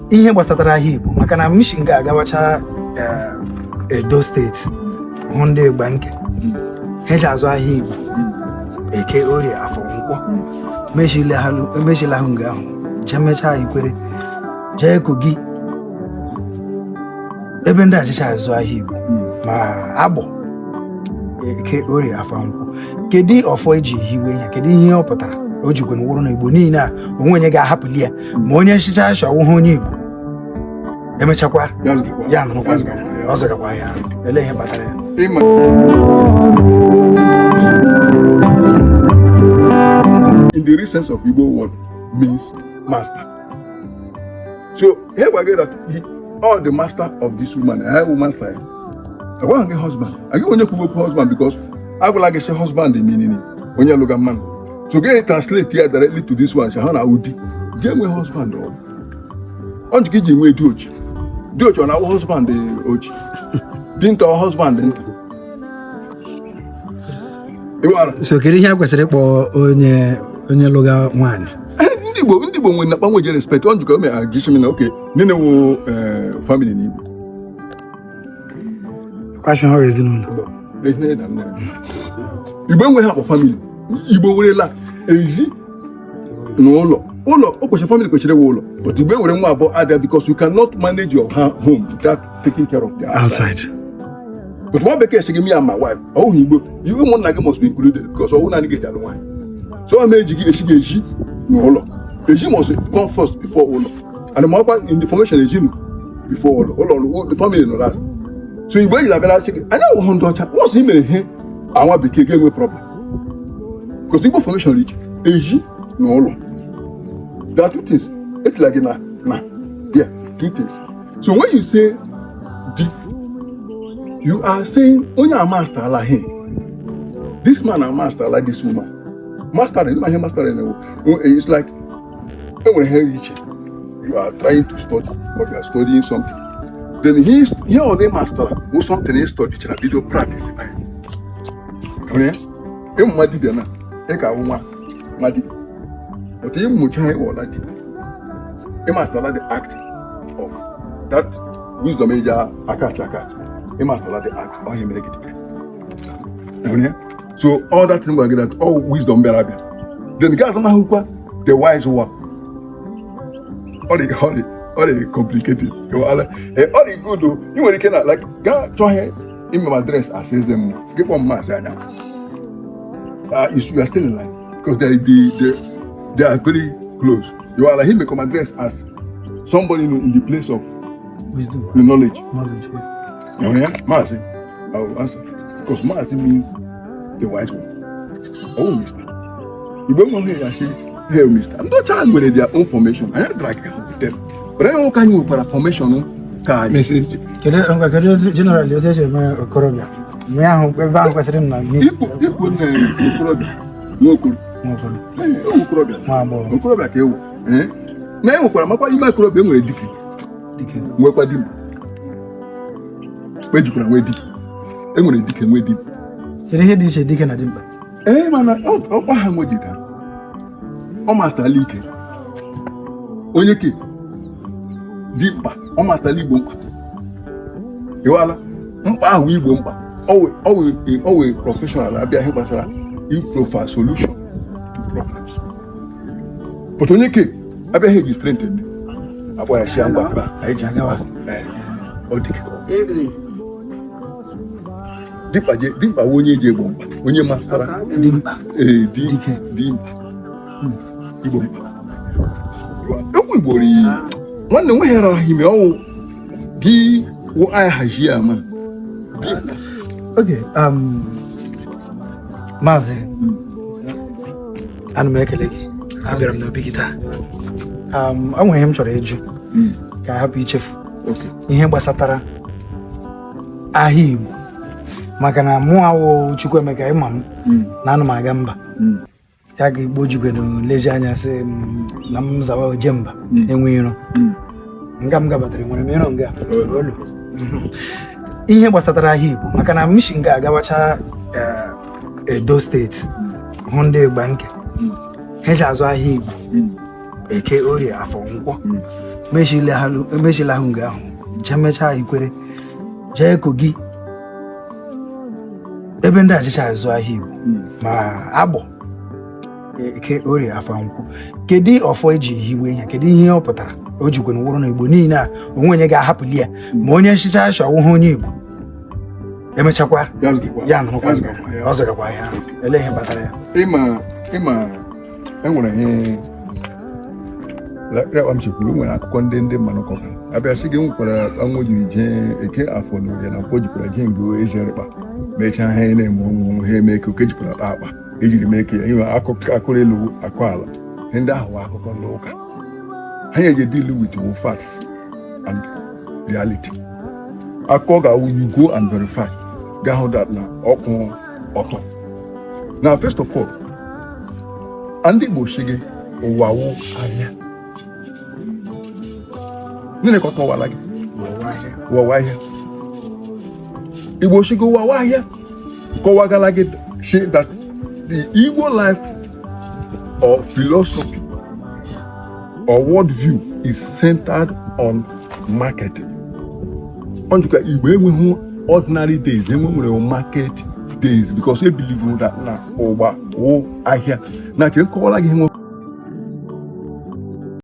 Ihe gbasatara ahịa Igbo, maka na m shi nga agawacha Edo Steeti, hụ ndị Igbanke ha eji azụ ahịa Igbo, Eke, Orie, Afọ, Nkwọ. Emechila ahụ nga ahụ, jee mechaa Ikwere, jee Kogi, ebe ndị achịcha azụ ahịa Igbo ma Agbọ, Eke, Orie, Afọ, Nkwọ. Kedu ọfọ eji hiwe ya? Kedu ihe ọ pụtara o jikwa wụrụ na Igbo niile a onwe onye ga-ahapụli ya, ma onye nchicha achọ ọwụhụ onye Igbo emechakwa ya nụrụkwa ọ zụgakwa ya? Ele ihe kpatara ya? In the real sense of Igbo word means master. So here we get that he all the master of this woman, I woman style. Agwaghị gị husband. Agị onye kwugo okwu husband because agwala gị sị husband meaning onye lụga mmanụ. So gị translate ya directly to this one, sị ha na awụ di. Di enwe husband ọ. Ọ njikọ iji nwee di ochi. Di ochi ọ na-awụ husband ochi. Dinta ọ husband nta. Ịwara. So kedu ihe a kwesịrị ịkpọ onye lụga nwaanyị? Ndị Igbo nwere nakpa nwe je respect ọ njikọ ome agisi m na oke nne wo family na Igbo. Kwashin ha ezinụlọ. Igbo enweghị akpọ family. Igbo werela ezi na ụlọ ụlọ o kwesịrị family kwesịrị ịwụ ụlọ, but Igbo were nwa abụọ abịa because you cannot manage your home without taking care of the outside. But nwa bekee sị gị, "Me and my wife," ọwụghị Igbo. Iwu ụmụnna gị must be included because ọwụ naanị gị eji alụ nwaanyị. So ọ ma eji gị esi gị ezi na ụlọ. Ezi must come first before ụlọ, and ma ọkwa in the formation, ezi nụ before ụlọ, ụlọ the family nọ last. So Igbo ejila abịala sị gị anyị awụghị ndị ọcha. Once ị mere ihe anwa bekee ga-enwe problem because Igbo formation iche ezi na ụlọ. There are two things etila gị na there, two things. So when you say di, you are saying onye a master ala him, this man a master ala this woman. Mastering ihe mastering it's like enwere ihe iche you are trying to study or you are studying something, then ihe ọ dị master wụ something he study chara bido practice by ya. Ịmụ nwa dibịa na ị ga-awụ nwa dibịa, but ịmụcha ịwọla dibịa, ị masterla the act of that wisdom eji akachi akachi. Ị masterla the act ọ ihe mere gị dibịa. Ịhụrụ ya? So all that thing gwara gị that all wisdom bịara abịa, then gị azụmahụkwa the wise one. Ọ dị complicated. Ịghọtala? Ọ dị good o. Ị nwere ike na like gaa chọọ ihe ime m address as eze mmụọ, gị kpọọ m Maazị Anyanwụ. You are still in line because they are very close. You are like him may come address as somebody in the place of wisdom, the knowledge. Knowledge, yeah. You know, Maazị, I will answer because Maazị means the wise one. Oh, Mister. Igbo enweghị ya sị hey Mister. Ndị ọcha nwere their own formation. Anyị drag with them. But anyị nwoke anyị nwekwara formation ka anyị. Kedu ngwa, kedu otu generally otu esi eme okorobịa mgbe ahụ ebe ahụ kwesịrị m na Ikwu nne okorobịa, nwa okoro. Nwaokoro. Ee, ewu okorobịa. Nwa agbọghọ. Okorobịa ka ewu. Ee. Na e nwekwara makwa ime okorobịa, e nwere dike. Dike. Nwekwa dimkpa. Ejikwara nwee dike. E nwere dike, nwee dimkpa. Kedu ihe dị iche dike na dimkpa? Ee, mana ọkwa ha nwejika ọ masterla ike onye ke dimkpa, ọ masterla igbo mkpa. Ịwala mkpa ahụ, igbo mkpa ọwụ professional abịa ihe gbasara iprofa solution to problems, but onye ke abịaghị eji strength eme akpọ ya shia ngwa pịa anyị ji agawa. Ee, ọ dike ka ọ bụ. Dimkpa dimkpa wụ onye ji egbo mkpa, onye mastara. Dimkpa. Ee, di Dike. Dimkpa igbo mkpa. Okwu Igbo ri nwanne nweghị rara ime ọwụ gị wụ anyị hazie ama dimkpa. Okay, Maazị, ana m ekele gị. Abịara m n'obi gị taa. O nwere ihe m chọrọ ịjụ ka a hapụ ichefu. Ihe gbasatara ahịa Igbo, maka na mụ awụ Chukwuemeka, ịma m na ana m aga mba. Ya ga Igbo jigwenu lezi anya sị m na m zawa oje mba enwe iro. Nga m gabatara nwere m iro nga olu. Ihe gbasatara ahịa Igbo, maka na m shi nga agawacha Edo Steeti, hụ ndị Igbanke ha eji azụ ahịa Igbo, Eke, Orie, Afọ, Nkwọ. Mechila ahụ nga ahụ jee mechaa Ikwere, jee Kogi, ebe ndị achịcha azụ ahịa Igbo ma Agbọ, Eke, Orie, Afọ, Nkwọ. Kedu ọfọ eji hiwe ihe? Kedu ihe ọ pụtara o jikwana wụrụ na Igbo niile a onwe onye ga-ahapụli ya, ma onye nchicha achọ ọwụhụ onye Igbo emechakwa Ya zụtakwa. ya nụrụkwa Ya zụtakwa ya. ọ zụgakwa ihe ahụ? Ele ihe kpatara ya? Ịma enwere ihe lekwa m chekwuru. Enwere akụkọ ndị mmadụ kọrọ, abịa sị gị nwekwara ọnwụ jiri jee Eke, Afọ na Orie na Nkwọ jikwara jee ngo eze rịkpa, mechaa ha na-eme ọnwụ ha eme eke, oke jikwara akpa akpa ejiri mee eke ya akụkọ akụrụ elu akụ ala. Ihe ndị ahụ wụ akụkọ ndị ụka. Ha na-eje deal with wo facts and reality. Akụkọ ga-awụ you go and verify, ga hụ that na ọkwụ ọtọ. Na first of all, ndị Igbo si gị ụwa wụ ahịa. Nne ka ọ kọwara gị ụwa wụ ahịa. Igbo si gị ụwa wụ ahịa, kọwagala gị si that the Igbo life or philosophy or world view is centered on marketing. Ọ njikwa Igbo enweghị ordinary days, enwe nwere market days, because e believe that na ụwa wụ ahịa. Na chere nkọwara gị ihe nwe